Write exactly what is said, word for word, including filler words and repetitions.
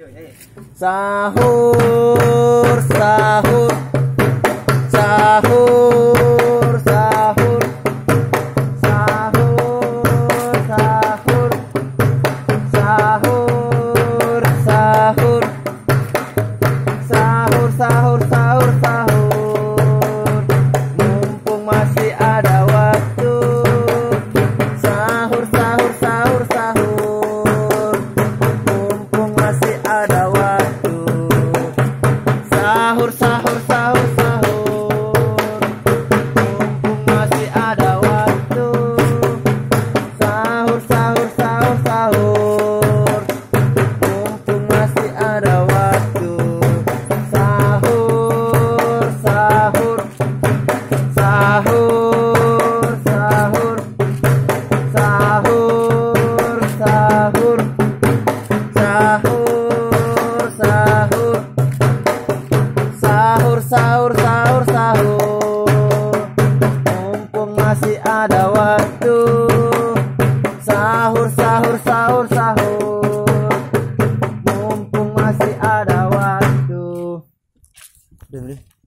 Sahur, sahur, sahur, sahur, sahur, sahur, sahur, sahur, sahur, sahur, sahur, sahur. Mumpung masih ada waktu. Sahur, sahur, sahur, sahur. Mumpung masih ada waktu. Sahur, sahur, sahur, sahur. Mumpung masih ada waktu. Sahur, sahur, sahur, sahur. Mumpung masih ada waktu. Sahur, sahur. Sahur, sahur. Sahur, sahur. Sahur, sahur. Sahur, sahur, sahur, sahur. Mumpung masih ada waktu. Sahur, sahur, sahur, sahur. Mumpung masih ada waktu. Udah, udah.